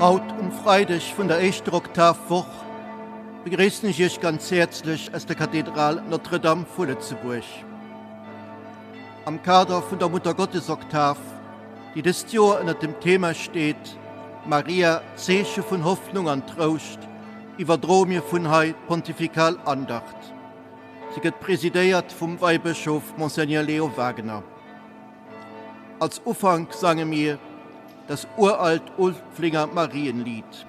Haut um Freideg vun der éischter Oktavwoch begréissen ech Iech ganz häerzlech aus der Kathedral Notre-Dame vu Lëtzebuerg. Am Kader vun der Muttergottesoktav, déi dëst Joer ënnert dem Thema steet, Maria, Zeeche vun Hoffnung an Trouscht, iwwerdroe mir vun hei d'Pontifikal Andacht. Si gëtt presidéiert vum Weibëschof Monseigneur Leo Wagener. Als Ufank sange mir das uralt Ulflinger Marienlied.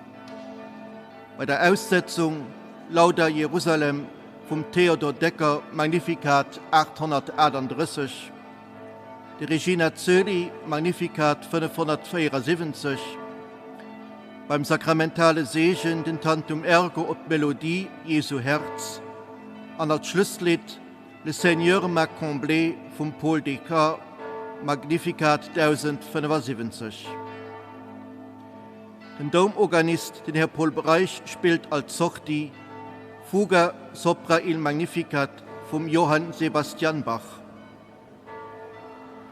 Bei der Aussetzung Lauda Jerusalem vum Theodor Decker Magnificat 838, de Regina Coeli Magnificat 574, beim sakramentale Seegen den Tantum Ergo op d'Melodie Jesu Herz an als Schlusslidd Le Seigneur m'a comblé vum Paul Decker Magnificat 1075. Den Doumorganist, den Här Paul Breisch, spillt als Sortie Fuga sopra il Magnificat vum Johann Sebastian Bach.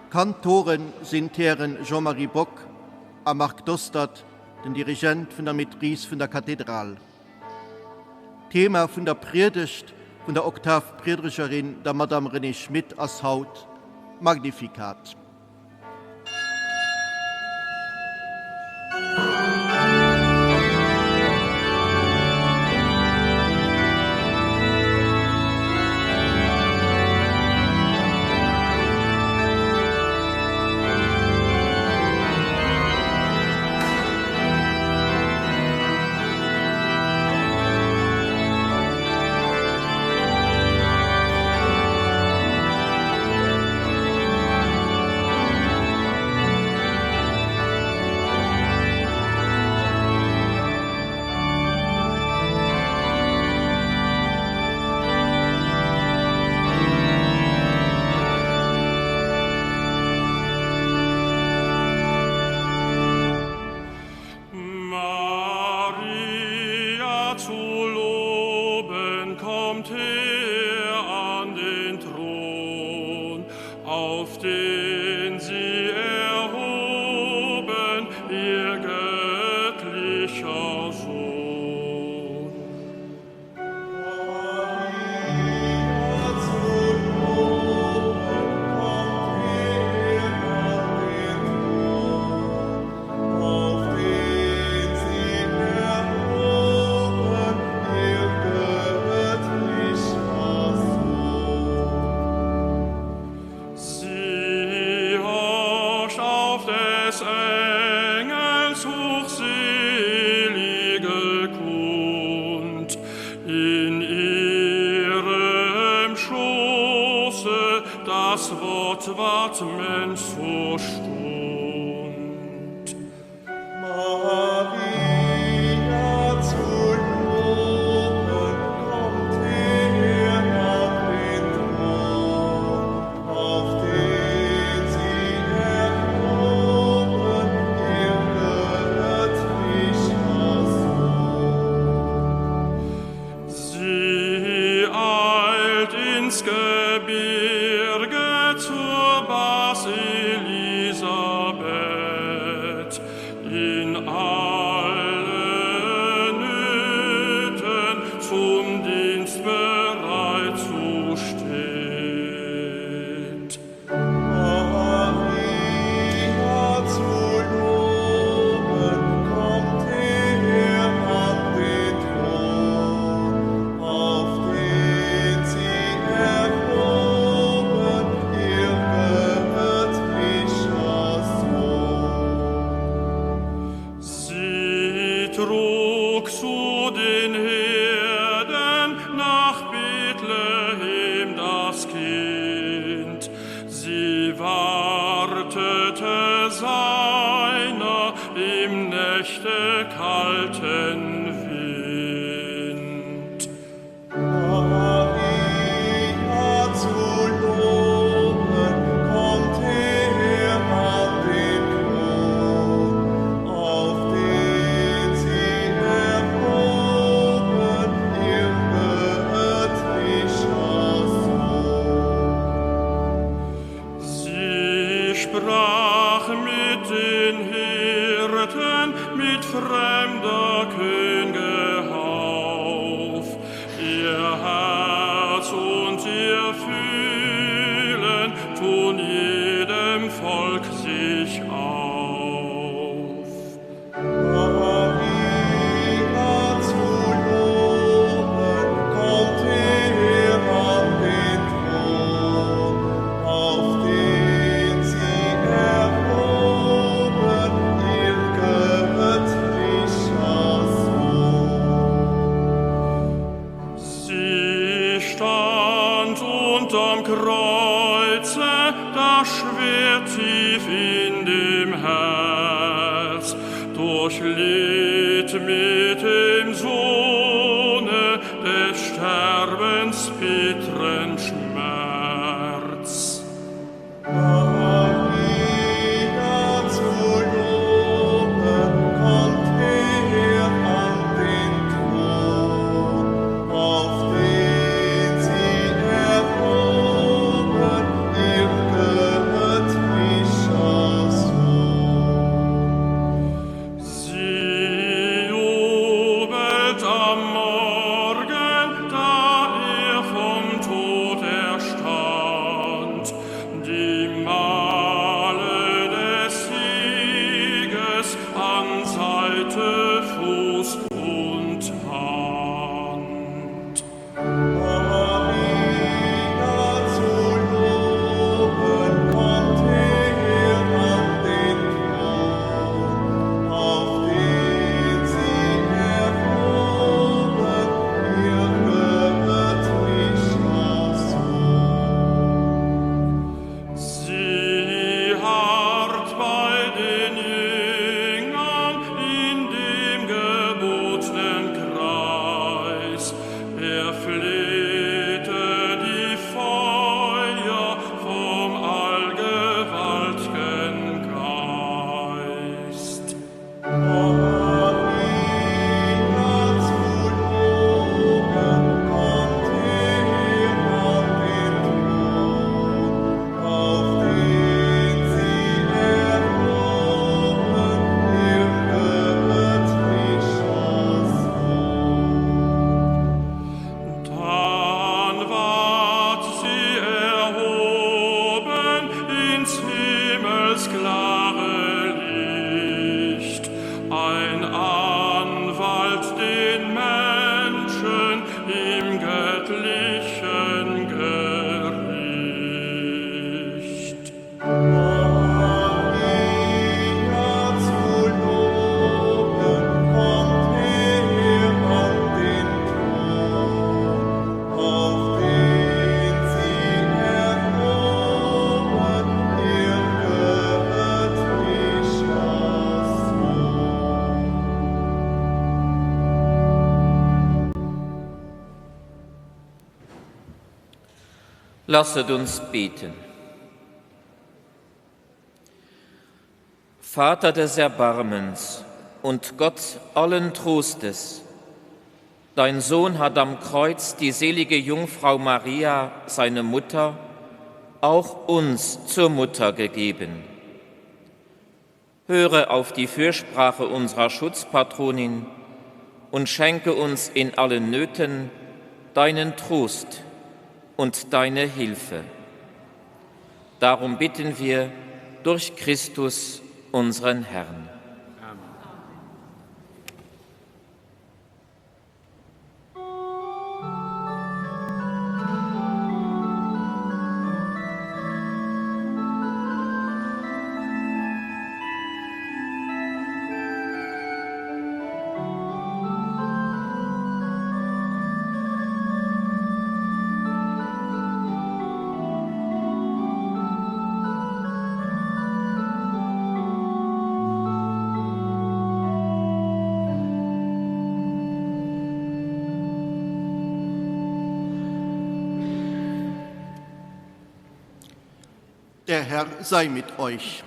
Kantoren sinn d'Hären Jean-Marie Bock a Marc Dostert, den Dirigent vun der Maîtrise vun der Kathedral. D'Thema vun der Priedegt vun der Oktavpriedregerin, der Madame Renée Schmit, ass haut Magnificat. Maria zu loben kommt her an den Thron, auf den sie erhoben ihr göttlicher Sohn. Sie horcht auf des Engels hochselige Kund, in ihrem Schoße das Wort ward Mensch zur Stund. Maria zu loben, kommt her an den Thron, auf den sie erhoben, ihr göttlicher Sohn. Sie eilt ins Gebirge zur Bas Elisabeth, in allen Nöten zum Dienst bereit zu steht. Maria zu loben, kommt her an den Thron, auf den sie erhoben, ihr göttlicher Sohn. Sie trug zu den Herden nach Bethlehem das Kind. Sie wartete seiner im Nächte kalten Wind. Maria zu loben, kommt her an den Thron, auf den sie erhoben, ihr göttlicher Sohn. Sie sprach mit den Hirten, mit mit fremder Könge auf. Ihr Herz und ihr Fühlen tun jedem Volk sich auf. Maria zu loben, kommt her an den Thron, auf den sie erhoben, ihr göttlicher Sohn. Sie stand unterm Kreuze, das Schwert tief in dem Herz, durchlitt mit dem Sohne des Sterbens bitteren Schmerz. Maria zu loben, kommt her an den Thron, auf den sie erhoben, ihr göttlicher Sohn. Sie jubelt am Morgen, da er vom Tod erstand, die Male des Sieges an Seite, Fuß und Hand. Maria zu loben, kommt her an den Thron, auf den sie erhoben, ihr göttlicher Sohn. Sie harrt bei den Jüngern in dem gebotenen Kreis. Er flehte die Feuer vom allgewalt'gen Geist. Maria zu loben, kommt her an den Thron, auf den sie erhoben, ihr göttlicher Sohn. Dann ward sie erhoben ins Himmels klare Licht, ein Anwalt den Menschen im göttlichen Gericht. Maria zu loben, kommt her an den Thron, auf den sie erhoben, ihr göttlicher Sohn. Lasset uns beten. Vater des Erbarmens und Gott allen Trostes, dein Sohn hat am Kreuz die selige Jungfrau Maria, seine Mutter, auch uns zur Mutter gegeben. Höre auf die Fürsprache unserer Schutzpatronin und schenke uns in allen Nöten deinen Trost und deine Hilfe. Darum bitten wir durch Christus, unseren Herrn. Der Herr sei mit euch.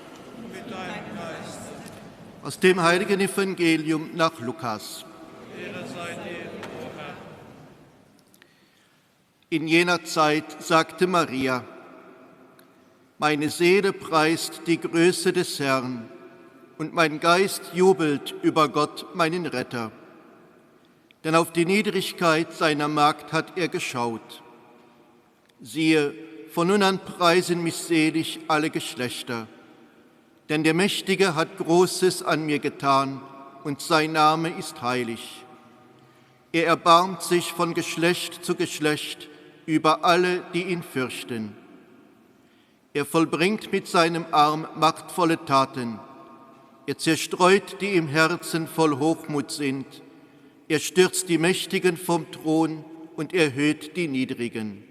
Aus dem heiligen Evangelium nach Lukas. In jener Zeit sagte Maria, Meine Seele preist die Größe des Herrn. Und mein Geist jubelt über Gott, meinen Retter. Denn auf die Niedrigkeit seiner Magd hat er geschaut. Siehe, von nun an preisen mich selig alle Geschlechter. Denn der Mächtige hat Großes an mir getan, und sein Name ist heilig. Er erbarmt sich von Geschlecht zu Geschlecht über alle, die ihn fürchten. Er vollbringt mit seinem Arm machtvolle Taten. Er zerstreut, die im Herzen voll Hochmut sind. Er stürzt die Mächtigen vom Thron und erhöht die Niedrigen.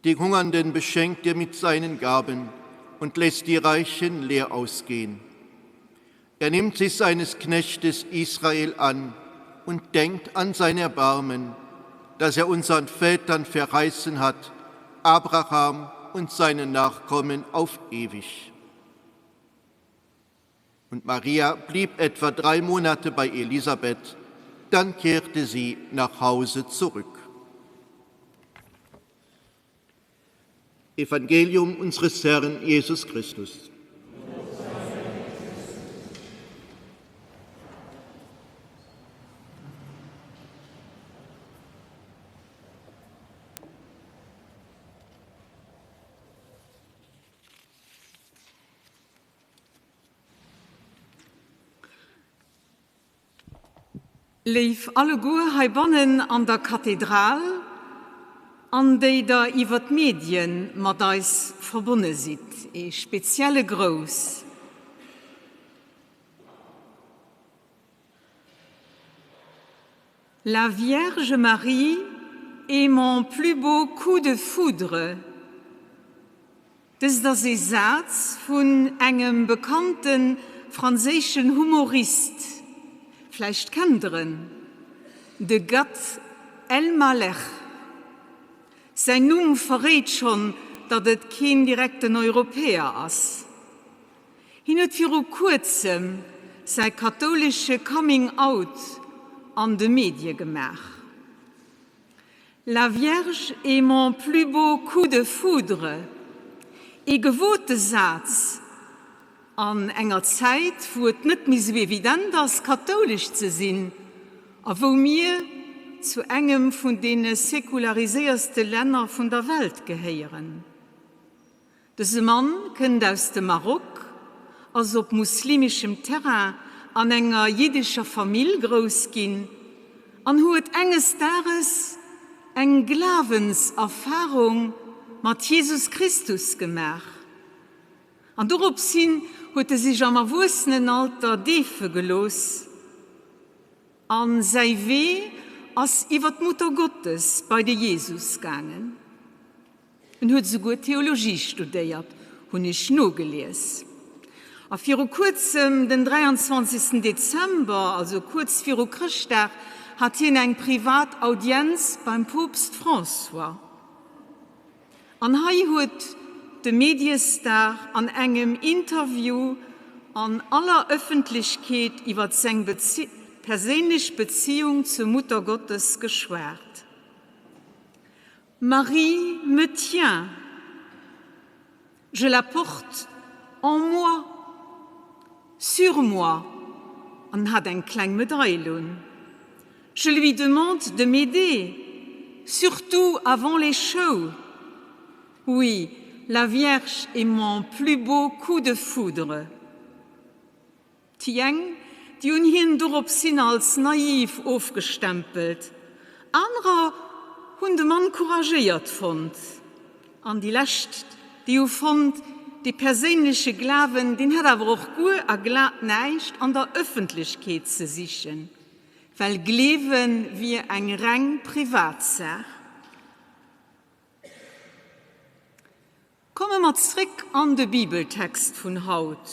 Die Hungernden beschenkt er mit seinen Gaben und lässt die Reichen leer ausgehen. Er nimmt sich seines Knechtes Israel an und denkt an sein Erbarmen, das er unseren Vätern verheißen hat, Abraham und seinen Nachkommen auf ewig. Und Maria blieb etwa drei Monate bei Elisabeth, dann kehrte sie nach Hause zurück. Evangelium unseres Herrn Jesus Christus. Léif alleguer heibannen an der Kathedral an déi der iwwer d'Medien mat eis verbonne sidd, ee spezielle Grouss. La Vierge Marie est mon plus beau coup de foudre. Dëst ass ee Saz vun engem bekannte franséischen Humorist, vläicht kennt der en, de Gad Elmaleh. Säin Numm verréit schonn, datt et keen direkten Europäer ass. Hien huet viru kuerzem säi kathoulesche Coming Out an de Medie gemaach. La Vierge est mon plus beau coup de foudre, ee gewote Saz an enger Zäit, wou et net méi sou evident ass, kathoulesch ze sinn a wou mir zu engem vun deene säkulariséierste Länner vun der Welt gehéieren. Dëse Mann kënnt aus dem Maroc, ass op muslimischem Terrain an enger jiddescher Famill grouss ginn an huet enges Dages eng Glawenserfarung mat Jesus Christus gemaach. An dorops hin huet e sech am Erwuessenenalter deefe gelooss a säi Wee ass iwwer d'Muttergottes bei de Jesus gaangen. En huet esouguer Theologie studéiert, hunn ech nogelies. A viru kuerzem, den 23. Dezember, also kuerz viru Chrëschtdag, hat hien eng privat Audienz beim Poopst François. An hei huet de Mediestar an engem Interview an aller Ëffentlechkeet iwwer seng perséinlech Beziung zur Muttergottes geschwat. Marie me tient, je la porte en moi, sur moi, an hat eng kleng Medail un. Je lui demande de m'aider, surtout avant les shows. Oui, la Vierge est mon plus beau coup de foudre. Déi eng, déi hunn hien dorops hin als naiv ofgestempelt, anerer hunn de Mann couragéiert fonnt, an déi lescht, déi hu fonnt, dee perséinleche Glawen, deen hätt awer och guer a glat näischt an der Ëffentlechkeet ze sichen, well Gleewe wier eng reng Privatsaach. Komme mer zréck an de Bibeltext vun haut.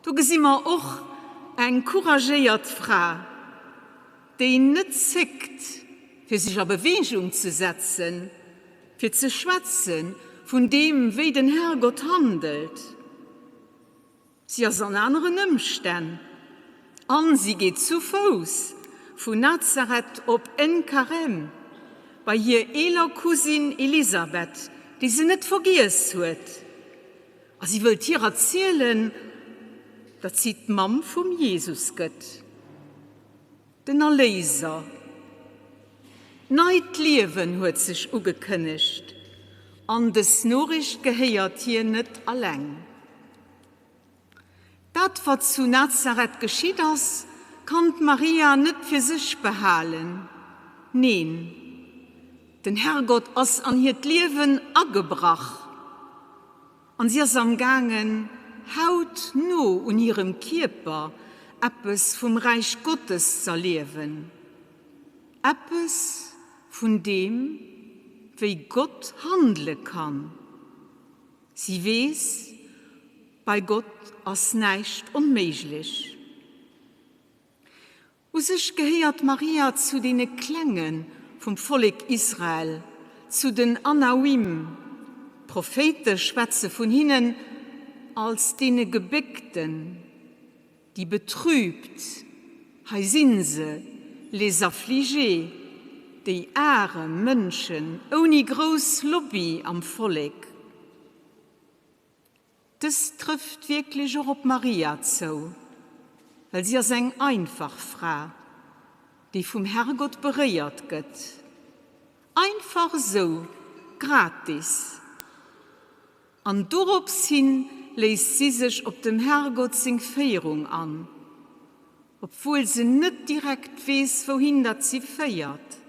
Do gesi mer och eng couragéiert Fra, déi net zéckt, fir sech a Beweegung ze setzen, fir ze schwätze vun deem, wéi den Herrgott handelt. Si ass an aneren Ëmstänn an si geet zu Fouss vun Nazareth op En-Karem bei hir eeler Cousine Elisabeth, déi se net vergiess huet, a si wëllt hir erzielen. datt si d'Mamm vum Jesus gëtt, den Erléiser. Neit Liewen huet sech ugekënnegt, an dës Noriicht gehéiert hir net alleng. Dat, wat zu Nazareth geschitt ass, kann d'Maria net fir sech behalen. Neen, den Herrgott ass an hiert Liewen agebrach an si ass am gaangen, hautno un hirem Kierper eppes vum Räich Gottes z'erliewen, eppes vun deem, wéi Gott handele kann. Si weess, Bei Gott ass näischt onméiglech. U sech gehéiert d'Maria zu deene Klenge vum Vollek Israel, zu den Anawim. D'Prophéite schwätze vun hinnen als deene Gebéckten, déi betrübt, hei sinn se, les affligés, déi arem Mënschen ouni grouss Lobby am Vollek. Dëst trëfft wierklech och op Maria zou, well si ass eng einfach Fra, déi vum Herrgott beréiert gëtt, einfach esou, gratis. An dorops hin léisst si sech op dem Herrgott seng Féierung an, obwuel se net direkt weess, wouhin dat si féiert.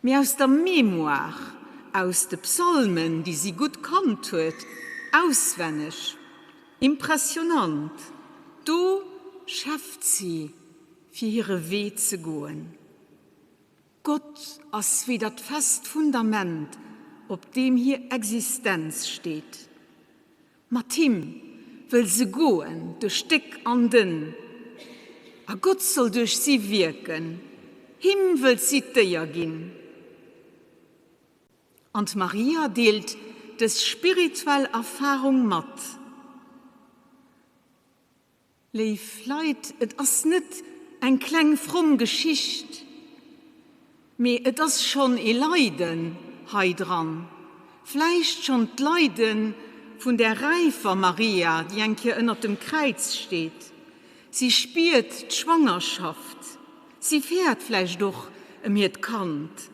Mee aus der Mémoire, aus de Psalmen, déi si gutt kannt huet, auswenneg, impressionant, do schäfft si, fir hire Wee ze goen. Gott ass wéi dat fest Fundament, op deem hir Existenz steet. Mat him wëll se goen duerch déck an dënn, a Gott soll duerch si wierken, him wëllt si d'Éier ginn. An d'Maria deelt dës spirituell Erfarung mat. Léif Leit, et ass net eng kleng fromm Geschicht, mee et ass schonn ee Leiden hei dran, vläicht schonn d'Leide vun där räifer Maria, déi eng Kéier ënnert dem Kräiz steet. Si spiert d'Schwangerschaft, si fäert vläicht och ëm hiert Kand.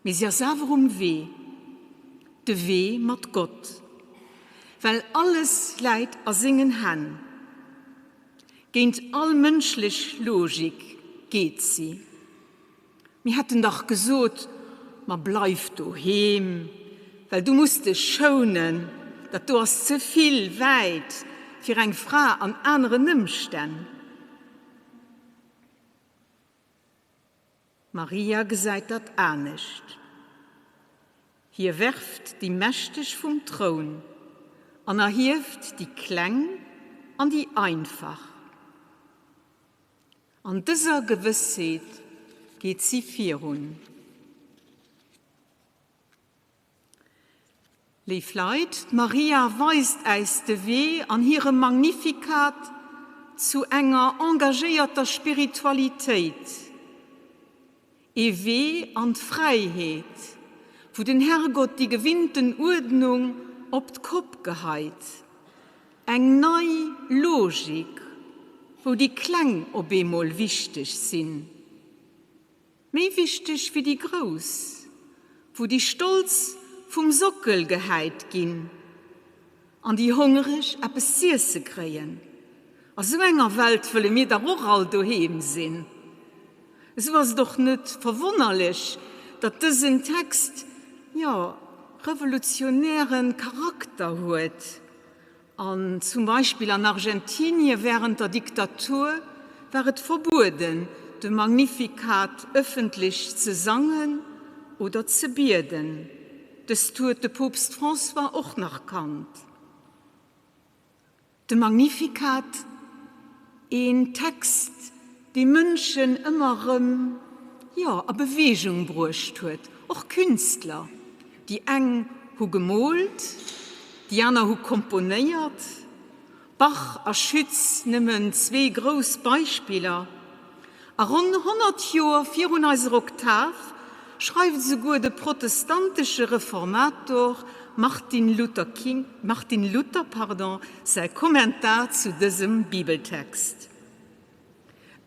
Mee si ass awer um Wee, de Wee mat Gott, well alles läit a sengen Hänn. Géint all mënschlech Logik geet si. Mir hätten dach gesot, Ma bleif doheem, well du muss dech schounen, dat do ass ze vill wäit fir eng Fra an aneren Ëmstänn. D'Maria gesäit dat anescht. Hie werft déi Mächteg vum Troun an erhieft déi Kleng an déi Einfach. An dëser Gewëssheet geet si virun. Léif Leit, d'Maria weist äis de Wee an hirem Magnificat zu enger engagéierter Spiritualitéit, ee Wee an d'Fräiheet, wou den Herrgott déi gewinnten Uerdnung op d'Kopp geheit, eng nei Logik, wou déi Kleng op eemol wichteg sinn. Méi wichteg wéi déi Grouss, wou déi Stolz vum Sockel gehäit ginn an déi Hongereg eppes z'iesse kréien. A sou enger Welt wëlle mir dach och all doheem sinn. Esou ass et och net verwonnerlech, datt dësen Text, jo, revolutionäre Charakter huet. An zum Beispill an Argentinie während der Diktatur war et verbueden, de Magnificat ëffentlech ze sangen oder ze bieden. Dëst huet de Poopst François och nach kannt. De Magnificat, een Text, dee Mënschen ëmmer erëm, jo, a Beweegung bruecht huet, och Künstler. Déi eng hu gemoolt, déi aner hu komponéiert, Bach a Schütz nëmmen zwee grouss Beispiller. A ronn 100 Joer virun eiser Oktav schreift esouguer de protestantesche Reformator. Martin Luther King, Martin Luther, pardon, säi Kommentar zu dësem Bibeltext.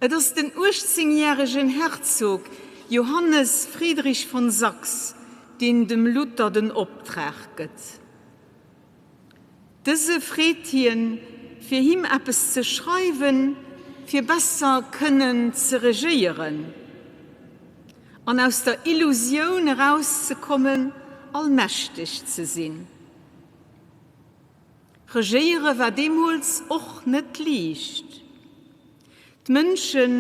Et ass den 18 järegen Herzog Johannes Friedrich von Sachs, deen dem Luther den Optrag gëtt. Dëse freet hien, fir him eppes ze schreiwen, fir besser kënnen ze regéieren an aus der Illusioun erauszekommen, allmächteg ze sinn. Regéiere war deemools och net liicht. D'Mënschen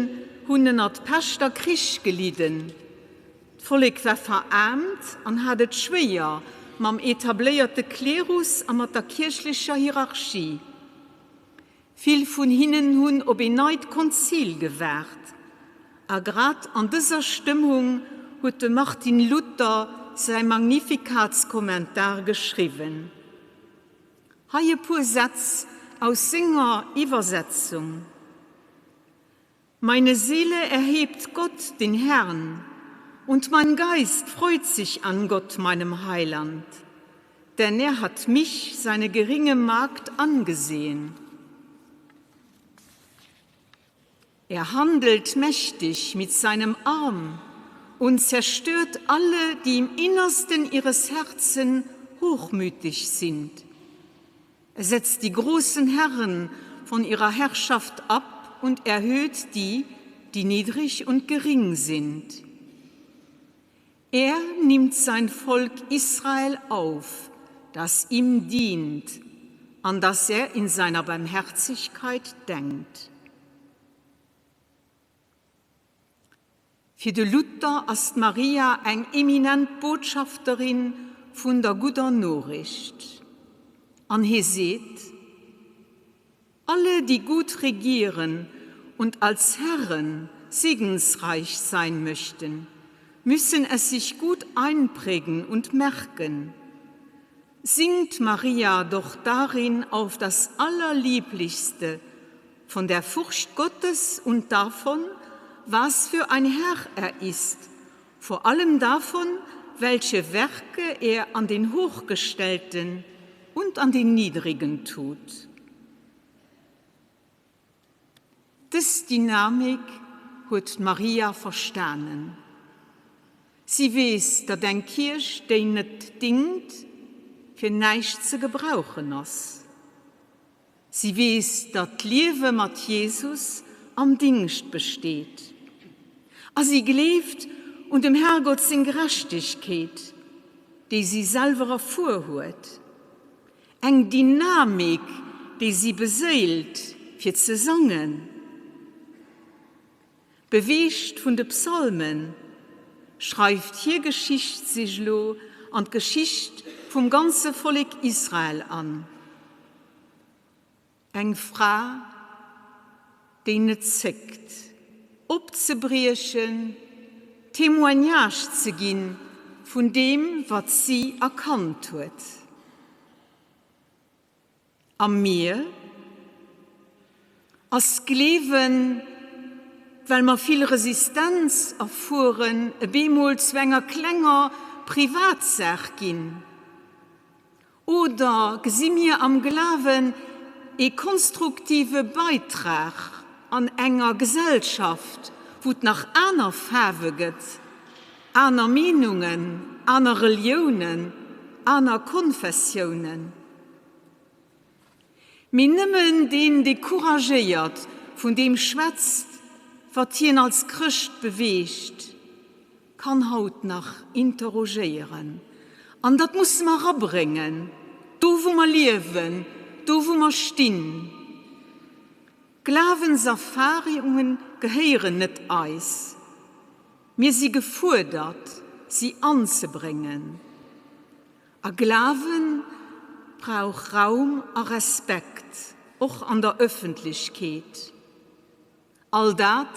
hunn ënnert Pescht a Krich gelidden, d'Vollek war veraarmt an hat et schwéier mam etabléierte Klerus a mat der kierchlecher Hierarchie. Vill vun hinnen hunn op een neit Konzil gewaart, a grad an dëser Stëmmung huet de Martin Luther säi Magnificatskommentar geschriwwen. Hei e puer Sätz aus senger Iwwersetzung, Meine Seele erhebt Gott, den Herrn, und mein Geist freut sich an Gott, meinem Heiland, denn er hat mich, seine geringe Magd, angesehen. Er handelt mächtig mit seinem Arm und zerstört alle, die im Innersten ihres Herzen hochmütig sind. Er setzt die großen Herren von ihrer Herrschaft ab und erhöht die, die niedrig und gering sind. Er nimmt sein Volk Israel auf, das ihm dient, an das er in seiner Barmherzigkeit denkt. Fir de Luther ass d'Maria eng eminent Botschafterin vun der gudder Noriicht. An hie seet, Alle, die gut regieren und als Herren segensreich sein möchten, müssen es sich gut einprägen und merken. Singt Maria doch darin auf das Allerlieblichste von der Furcht Gottes und davon, was für ein Herr er ist, vor allem davon, welche Werke er an den Hochgestellten und an den Niedrigen tut. Dës Dynamik huet d'Maria verstanen. Si weess, datt eng Kierch, déi net dingt, fir näischt ze gebrauchen ass. Si weess, datt d'Liewe mat Jesus am Dingscht besteet. A si gleeft un dem Herrgott seng Gerechtegkeet, déi si selwer erfuer huet. Eng Dynamik, déi si beséilt, fir ze sangen. Beweegt vun de Psalmen, schreift hir Geschicht sech elo an d'Geschicht vum ganze Vollek Israel an. Eng Fra, déi net zéckt, opzebriechen, Témoignage ze gi vun deem, wat si erkannt huet. A mir ass Gleewen, well mer vill Resistenz erfueren, e bemol zu enger klenger Privatsaach ginn. Oder gesi mir am Glawen ee konstruktive Beitrag an enger Gesellschaft, wou et nach aner Faarwe gëtt, aner Meenungen, aner Reliounen, aner Konfessiounen? Mee nëmmen deen, dee couragéiert vun deem schwätzt, wat hien als Chrëscht beweegt, kann haut nach interrogéieren. An dat musse mer erabréngen, do wou mer liewen, do wou mer stinn. Glawenserfahrunge gehéieren net eis. Mir si gefuerdert, si anzebréngen. A Glawe brauch Raum a Respekt, och an der Öffentlechkeet. All dat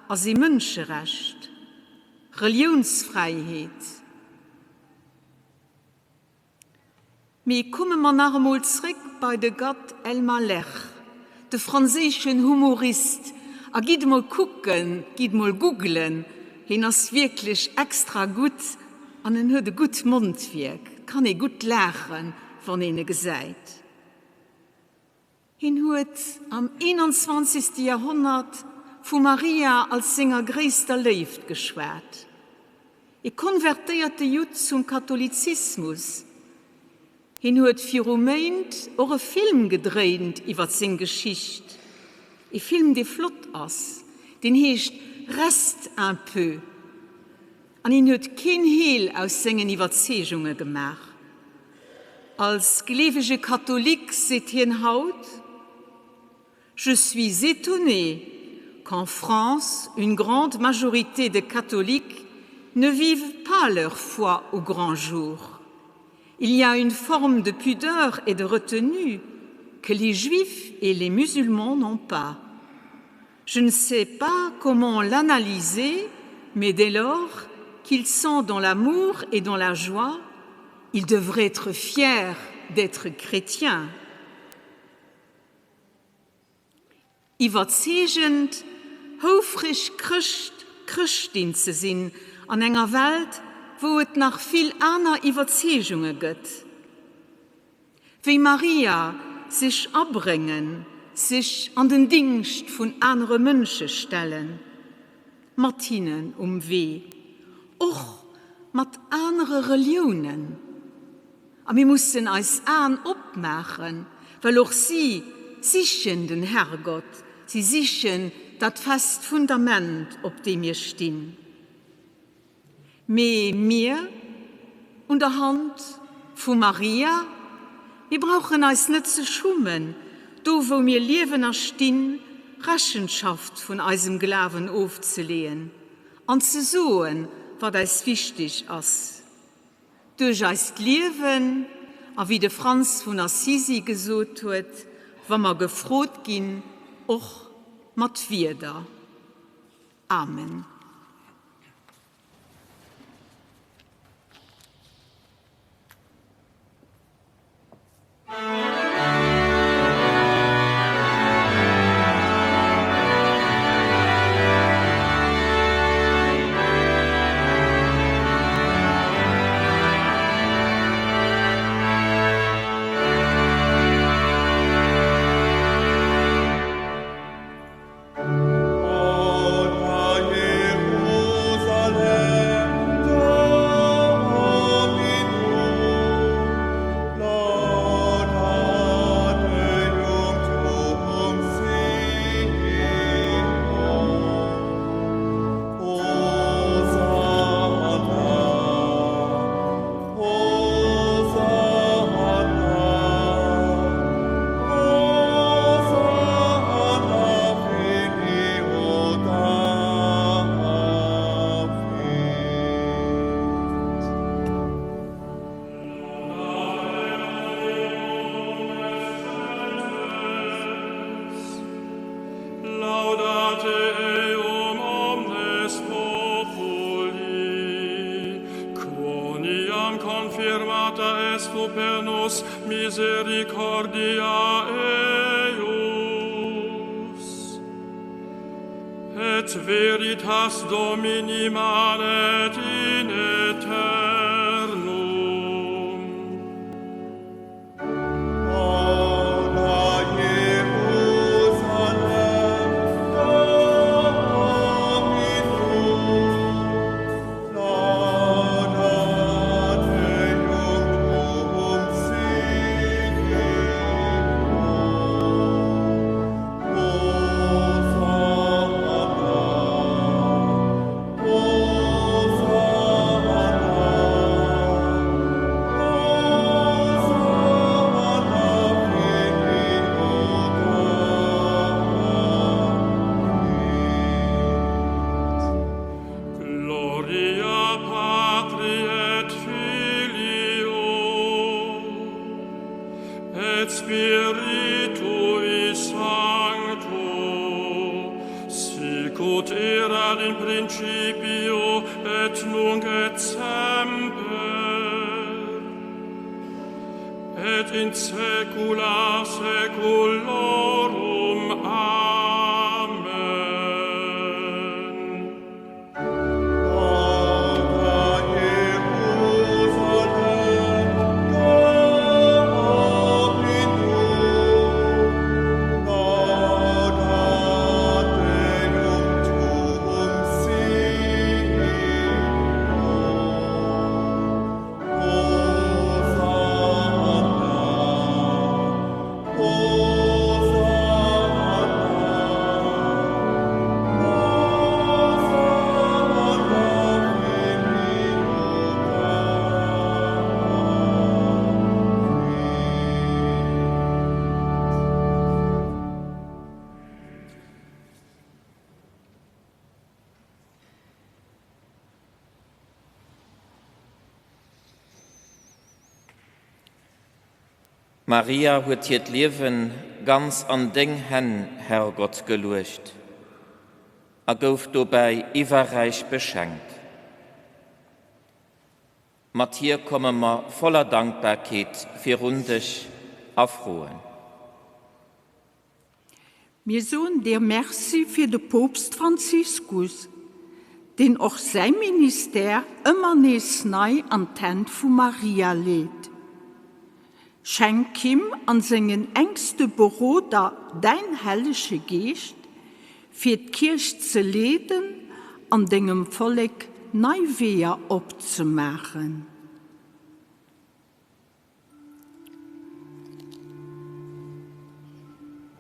ass ee Mënscherecht, Reliounsfräiheet. Mee komme mer nach emol zréck bei de Gad Elmaleh, de franséischen Humorist, a gitt emol kucken, gitt emol googlen, hien ass wierklech extra gutt an en huet e gutt Mondwierk. kann ee gutt laachen, wann een e gesäit. Hien huet am 21. Joerhonnert vu Maria als senger gréisster Léift geschwat. E konvertéierte Judd zum Katholizismus. Hien huet viru Méint och e Film gedréint iwwer seng Geschicht. E Film, dee flott ass, deen heescht Reste un peu. An hien huet keen Heel aus sengen Iwwerzeegunge gemaach. Als gleewege Katholik seet hien haut, Je suis étonné qu'en France une grande majorité de catholiques ne vivent pas leur foi au grand jour. Il y a une forme de pudeur et de retenue que les juifs et les musulmans n'ont pas. Je ne sais pas comment l'analyser, mais dès lors qu'ils sont dans l'amour et dans la joie, ils devraient être fiers d'être chrétiens. Iwwerzeegend, houfreg Chrëscht, Chrëschtin ze sinn an enger Welt, wou et nach vill aner Iwwerzeegunge gëtt. Wéi Maria, sech abréngen, sech an den Dingscht vun anere Mënsche stellen, mat hinnen um Wee, och mat anere Reliounen. A mir mussen eis Aen opmaachen, well och si sichen den Herrgott, si sichen dat fest Fundament, op deem mir stinn. Mee mir, un der Hand vu Maria, mir brauchen eis net ze schummen, do wou mir liewen a stinn, Rechenschaft vun eisem Glawen ofzeleeën an ze soen, wat eis wichteg ass. Duerch eist Liewen, a wéi de Franz vun Assisi gesot huet, wa mer gefrot ginn, och mat Wierder. Amen. Misericordia eius. Et veritas Domini manet in aeternum. Gloria Patri et Filio et Spiritui Sancto sicut erat in principio et nunc et semper et in saecula saeculorum. Amen. Maria huet hiert Liewen ganz an deng Hänn, Herrgott, geluecht a gouf dobäi iwwerräich beschenkt. Mat hir komme mer voller Dankbarkeet virun dech a froen. Mir soen dir Merci fir de Poopst Franziskus, deen och säi Ministère ëmmer nees nei an d'Hänn vu Maria leet. Schenk him an sengen enkste Beroder däin Hellege Geescht, fir d'Kierch ze leeden an dengem Vollek nei Weeër opzemaachen.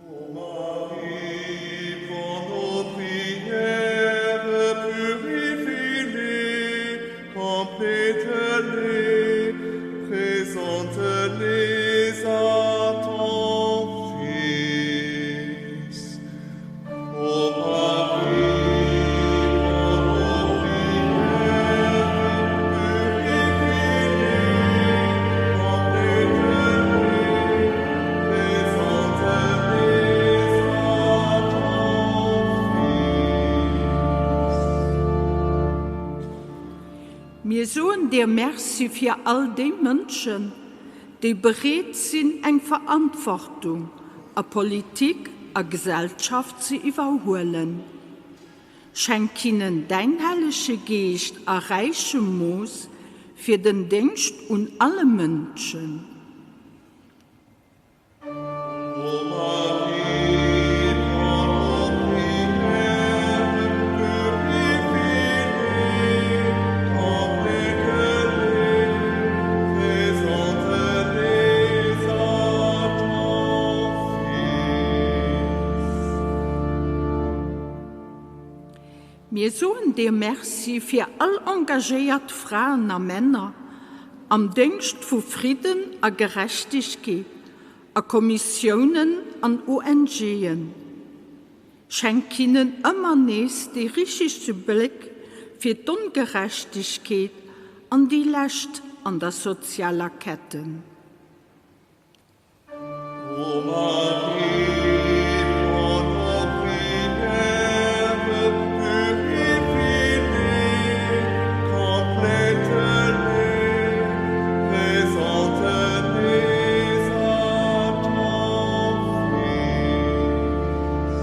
Ô Marie, prends nos prières, purifie-les, complète-les, présente-les à ton Fils. Ô Marie, prends nos prières, purifie-les, complète-les, présente-les à ton Fils. Mir soen dir Merci fir all déi Mënschen, déi bereet sinn eng Verantwortung a Politik a Gesellschaft ze iwwerhuelen. Schenk hinnen däin Hellege Geescht a räichem Mooss fir den Déngscht un alle Mënschen. Ô Marie, prends nos prières, purifie-les, complète-les, présente-les à ton Fils. Mir soen dir Merci fir all engagéiert Fraen a Männer am Déngscht vu Fridden a Gerechtegkeet a Kommissiounen an ONGen. Schenk hinnen ëmmer nees dee richtege Bléck fir d'Ongerechtegkeet an déi Lescht an der sozialer Ketten. Ô Marie, prends nos prières, purifie-les, complète-les, présente-les à ton Fils.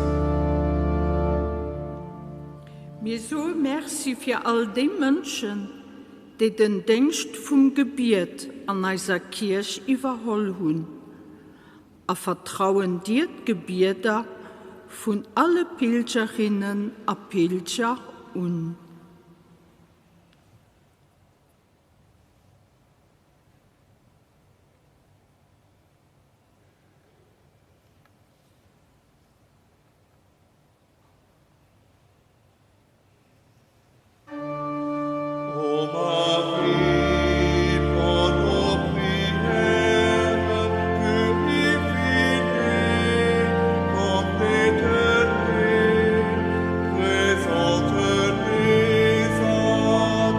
Mir soe Merci fir all déi Mënschen, déi den Déngscht vum Gebiet an eiser Kierch iwwerholl hunn, a vertrauen dir d'Gebieder vun alle Pilgerinnen a Pilger un. Ô Marie, prends nos prières, purifie-les, complète-les, présente-les à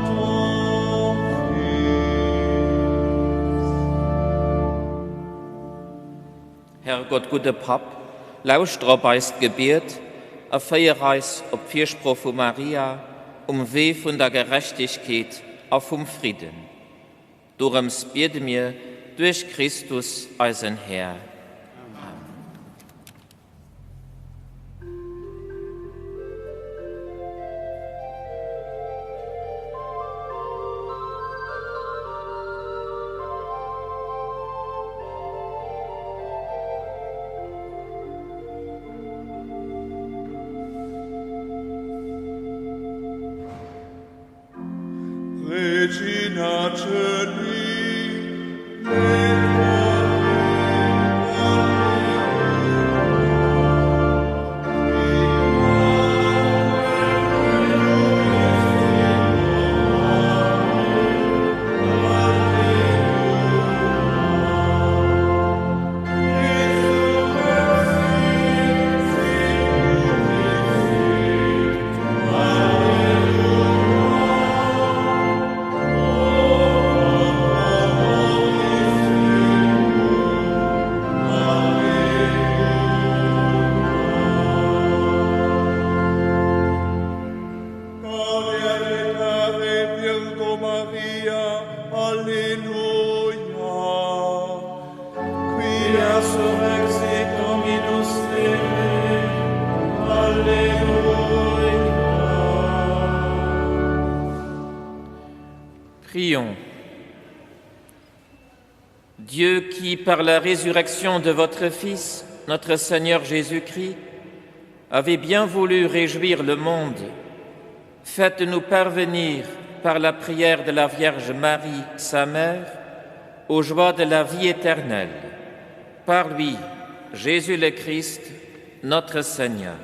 ton Fils. Herrgott, gudde Papp, lauschter op eist Gebiet a féier eis op Firsproch vu Maria um Wee vun der Gerechtegkeet a vum Fridden. Dorëms biede mir duerch Christus, eisen Här. Amen. Regina Coeli, Prions. Dieu qui, par la résurrection de votre Fils, notre Seigneur Jésus-Christ, avait bien voulu réjouir le monde, faites-nous parvenir par la prière de la Vierge Marie, sa mère, aux joies de la vie éternelle. Par lui, Jésus le Christ, notre Seigneur.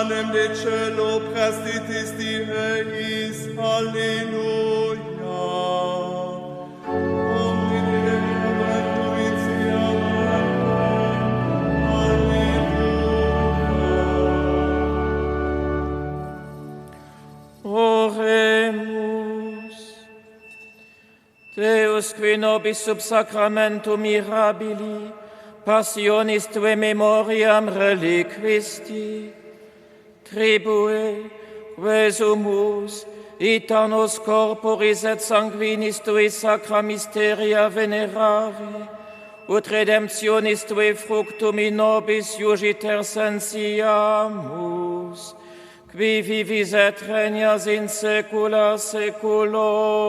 Panem de cielo prestitisti eis, Alleluia. Omnine Alleluia. Oremus. Deus qui nobis sub sacramentum mirabili, passionis tue memoriam reliquisti, tribue, quesumus, ita nos corporis et sanguinis tui sacra mysteria venerari, ut redemptionis tui fructum in nobis iugiter sensiamus, qui vivis et regnas in saecula saeculorum.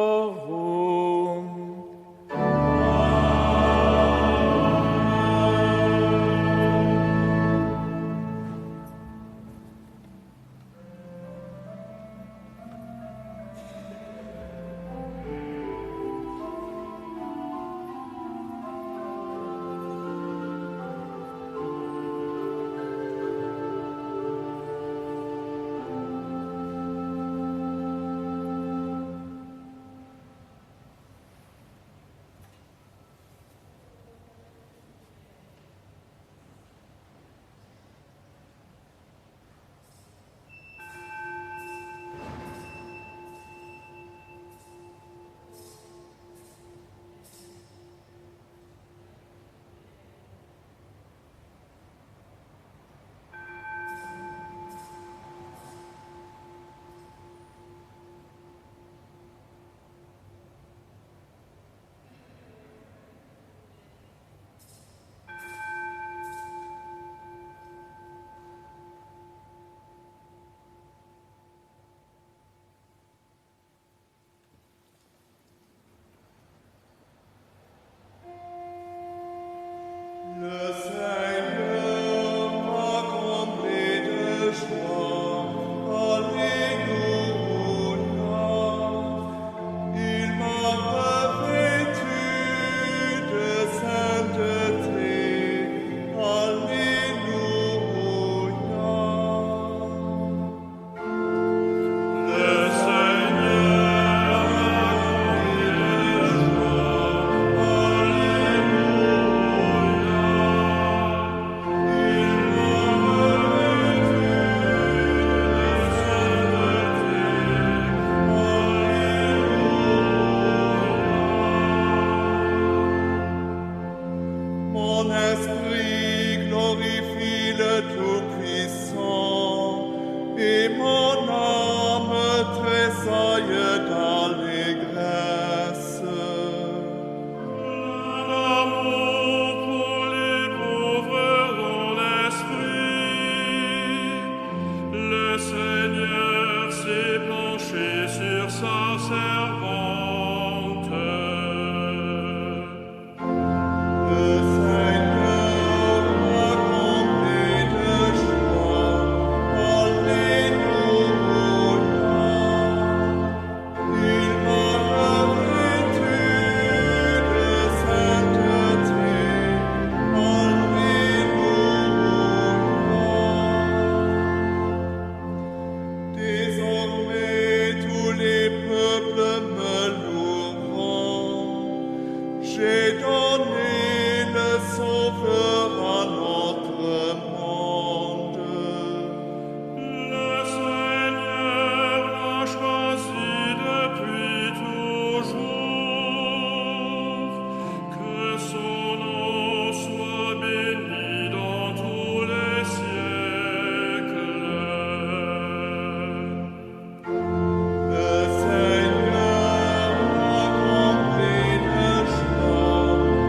Le Seigneur m'a comblé de joie. Alléluia. Il m'a revêtu de sainteté. Alléluia. Désormais tous les peuples me loueront. J'ai donné le sauveur à notre monde. Le Seigneur l'a choisi depuis toujours. Que son nom soit béni dans tous les siècles. Le Seigneur m'a comblé de joie.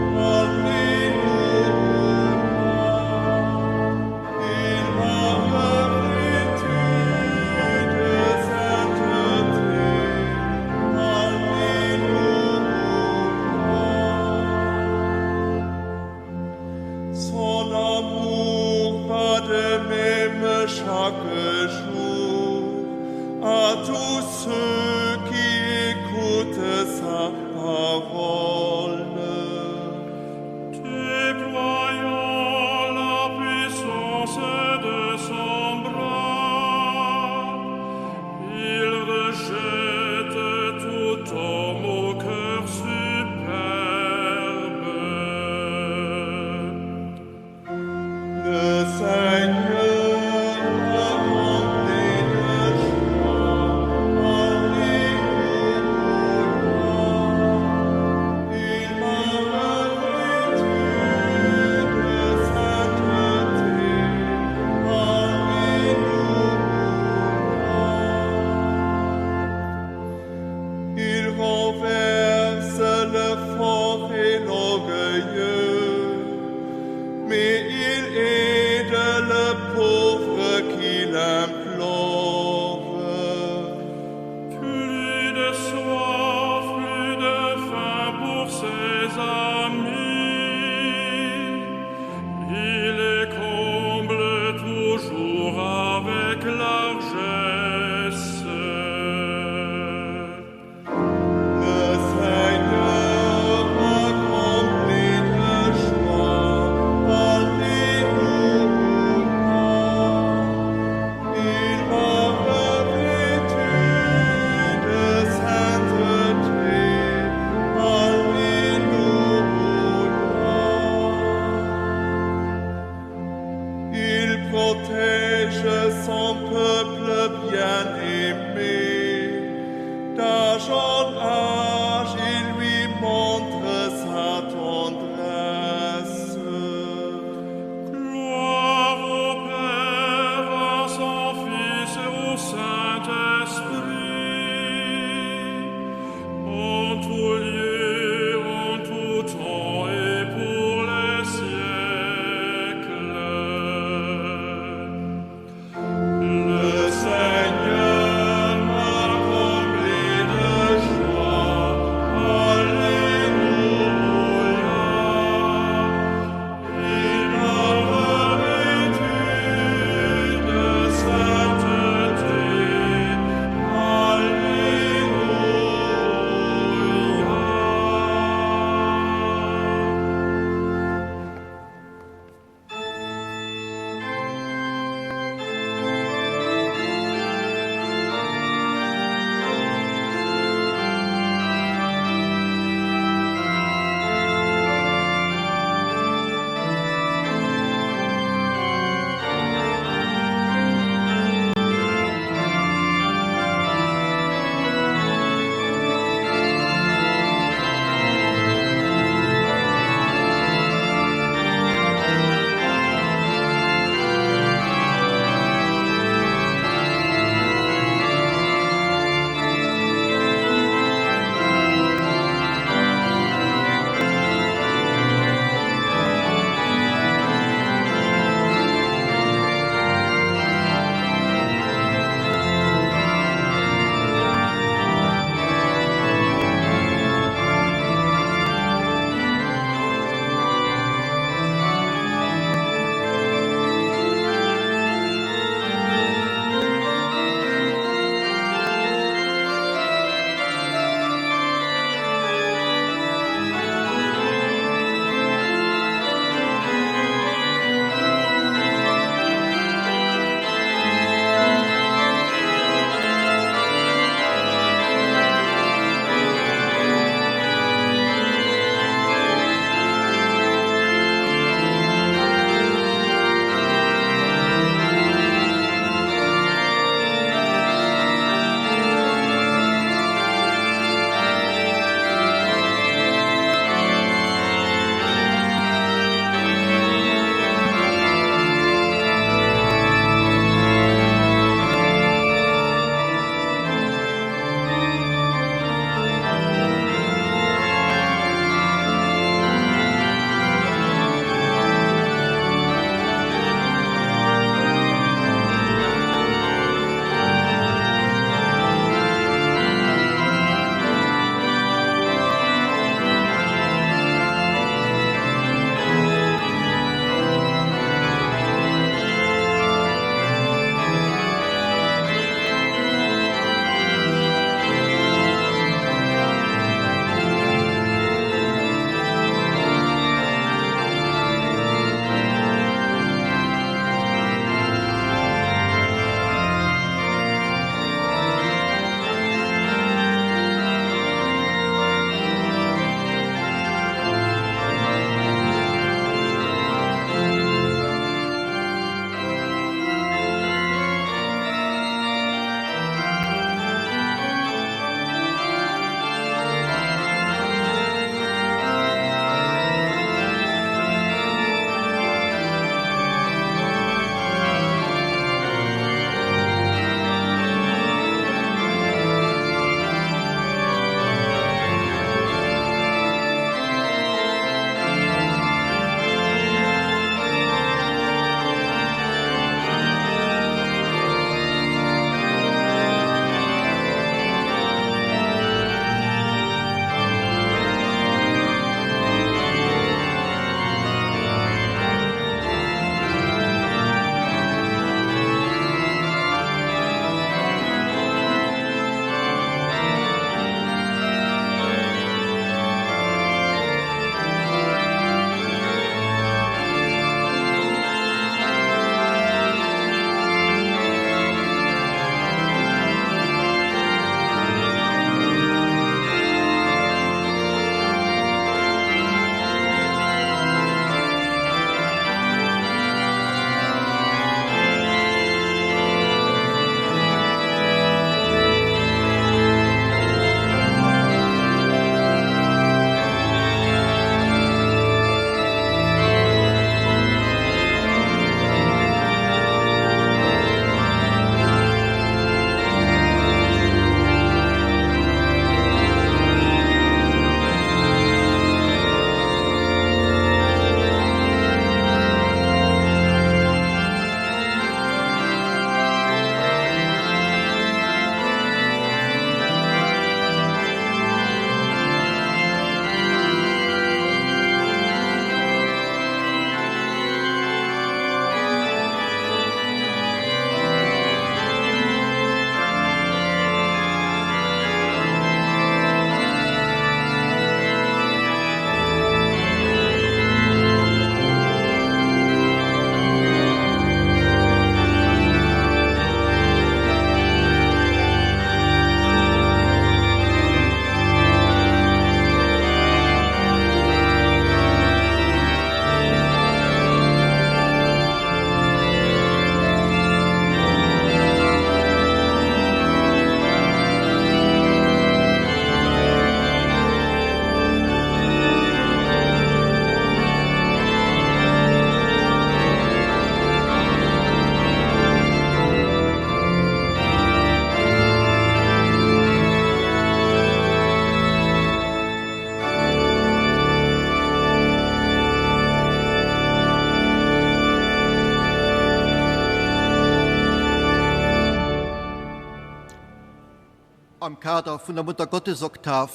Am Kader vun der Muttergottesoktav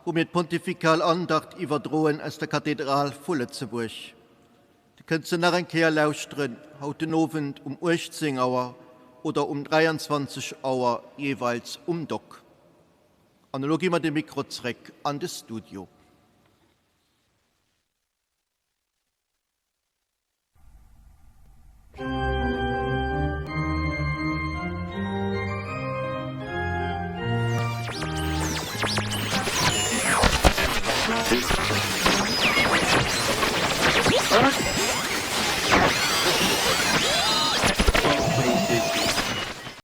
hu mir d'Pontifikal Andacht iwwerdroen aus der Kathedral vu Lëtzebuerg. Dir kënnt se nach eng Kéier lauschteren haut den Owend um 18 Auer oder um 23 Auer jeeweils um Dock. An elo gi mer de Mikro zréck an de Studio.